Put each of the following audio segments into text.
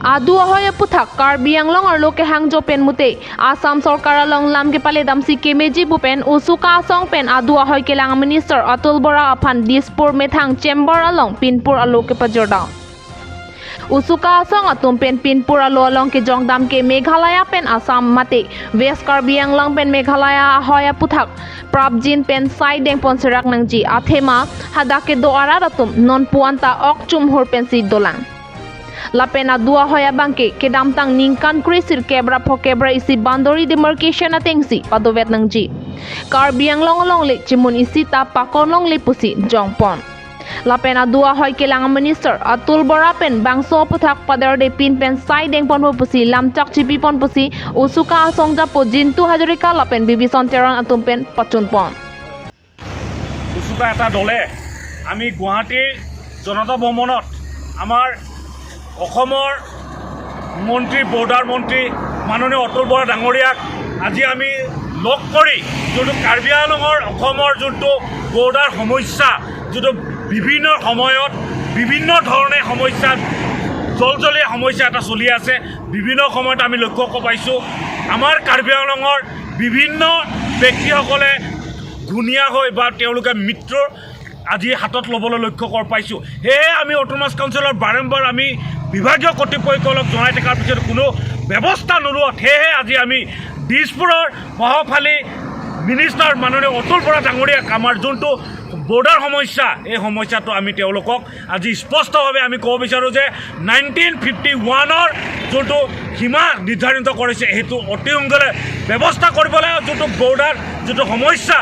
Adu ahoy puthak Karbi Anglong arlo ke hangjo pen mute Assam sarkar along lam ke pale damsi kemeji bupen usuka asong pen adu ahoy ke lang Minister Atul Bora aphan Dispur Methang Chamber along Pinpur alo ke pajorda Usuka asong atum pen Pinpur alo along ke jongdam ke Meghalaya pen Assam mate West Karbi Anglong pen Meghalaya ahoy puthak Prabjin pen sai deng pon serak nangji athema hadake do araratum non puanta ok chumhur pen si dolang Lapena dua hoya bangke kedamtang ningkan krisir kebra phokebra isi bandori demarcation atengsi padovet nangji Karbi Anglong long le chimun isi ta pakonlong le pusi jongpon Lapena dua hoy kelang Minister Atul Bora pen bangso puthak padar de pin pen sai deng pon pusi lamchak chipi pon pusi usuka asong japo Jintu Hazarika lapen bibison teron atum pen pachun pon উচুকা এটা দলে আমি গুৱাহাটীৰ জনতা ভৱনত আমাৰ অসমৰ মন্ত্ৰী, border মন্ত্ৰী মাননীয় অতুল বৰা ডাঙৰীয়াক আজি আমি লগ কৰি যোনটো কাৰ্বি আংলঙৰ অসমৰ যোনটো বৰ্ডাৰ সমস্যা, যোনটো বিভিন্ন সময়ত বিভিন্ন ধৰণে সমস্যা, জলজলীয়া সমস্যা এটা চলি আছে। বিভিন্ন সময়ত আমি লক্ষ্য কৰিব পাইছোঁ, আমাৰ কাৰ্বি আংলঙৰ বিভিন্ন ব্যক্তিসকলে ঘূণীয়া হৈ বা তেওঁলোকে মৃত্যুৰ আজি হাতত ল'বলৈ লক্ষ্য কৰিব পাইছোঁ। সেয়েহে আমি অট'নমাছ কাউন্সিলৰ বাৰম্বাৰ আমি বিভাগীয় কৰ্তৃপক্ষক জনাই থকাৰ পিছত কোনো ব্যৱস্থা নোলোৱাত সেয়েহে আজি আমি দিছপুৰৰ প্ৰভাৱশালী মিনিষ্টাৰ মাননীয় অতুল বৰা ডাঙৰীয়াক আমাৰ যোনটো বৰ্ডাৰ সমস্যা, এই সমস্যাটো আমি তেওঁলোকক আজি স্পষ্টভাৱে আমি ক'ব বিচাৰোঁ যে 1951ৰ যোনটো সীমা নিৰ্ধাৰিত কৰিছে, সেইটো অতি সোনকালে ব্যৱস্থা কৰিব লাগে। যোনটো বৰ্ডাৰ যোনটো সমস্যা,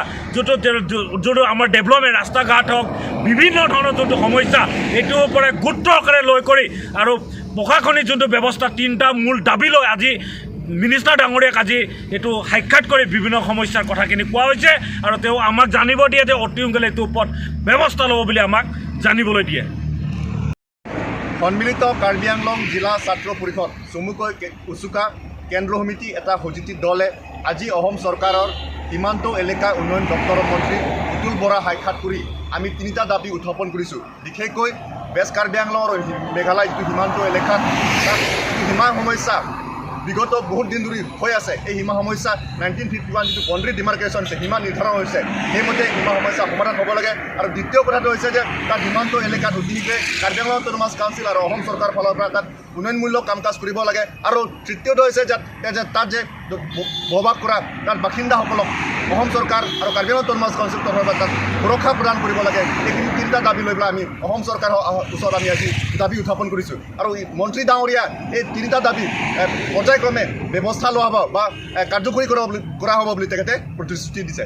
যোনটো আমাৰ ডেভেলপমেণ্ট, ৰাস্তা ঘাট হওক, বিভিন্ন ধৰণৰ যোনটো সমস্যা, এইটোৰ ওপৰত গুৰুত্ব সহকাৰে লৈ কৰি আৰু প্ৰশাসনিক যোনটো ব্যৱস্থা, তিনিটা মূল দাবী লৈ আজি মিনিষ্টাৰ ডাঙৰীয়াক আজি এইটো সাক্ষাৎ কৰি বিভিন্ন সমস্যাৰ কথাখিনি কোৱা হৈছে আৰু তেওঁ আমাক জানিব দিয়ে যে অতি সোনকালে এইটোৰ ওপৰত ব্যৱস্থা ল'ব বুলি আমাক জানিবলৈ দিয়ে। সন্মিলিত কাৰ্বি আংলং জিলা ছাত্ৰ পৰিষদ চমুকৈ উচুকা কেন্দ্ৰ সমিতি এটা সজিতি দলে আজি অসম চৰকাৰৰ সীমান্ত এলেকা উন্নয়ন দপ্তৰৰ মন্ত্ৰী অতুল বৰা সাক্ষাৎ কৰি আমি তিনিটা দাবী উত্থাপন কৰিছোঁ। বিশেষকৈ ৱেষ্ট কাৰ্বি আংলং আৰু মেঘালয় যিটো সীমান্ত এলেকাত, তাত যিটো সীমা সমস্যা বিগত বহুত দিন ধৰি হৈ আছে, এই সীমা সমস্যা 1951 যিটো বাউণ্ডেৰী ডিমাৰ্কেশ্যন হৈছে, সীমা নিৰ্ধাৰণ হৈছে, সেইমতে সীমা সমস্যা সমাধান হ'ব লাগে। আৰু দ্বিতীয় কথাটো হৈছে যে তাত সীমান্ত এলেকাত অতি শীঘ্ৰে কাৰ্বি আংলং অট'নমাছ কাউন্সিল আৰু অসম চৰকাৰৰ ফালৰ পৰা তাত উন্নয়নমূলক কাম কাজ কৰিব লাগে। আৰু তৃতীয়টো হৈছে যে তাত যে বসবাস কৰা তাত বাসিন্দাসকলক অসম চৰকাৰ আৰু কাৰ্বি আংলং অট'নমাছ কাউন্সিল তৰফৰ পৰা তাত সুৰক্ষা প্ৰদান কৰিব লাগে। এইখিনি তিনিটা দাবী লৈ পেলাই আমি অসম চৰকাৰৰ ওচৰত আমি আজি দাবী উত্থাপন কৰিছোঁ। আৰু এই মন্ত্ৰী ডাঙৰীয়া এই তিনিটা দাবী পৰ্যায়ক্ৰমে ব্যৱস্থা লোৱা হ'ব বা কাৰ্যকৰী কৰা হ'ব বুলি তেখেতে প্ৰতিশ্ৰুতি দিছে।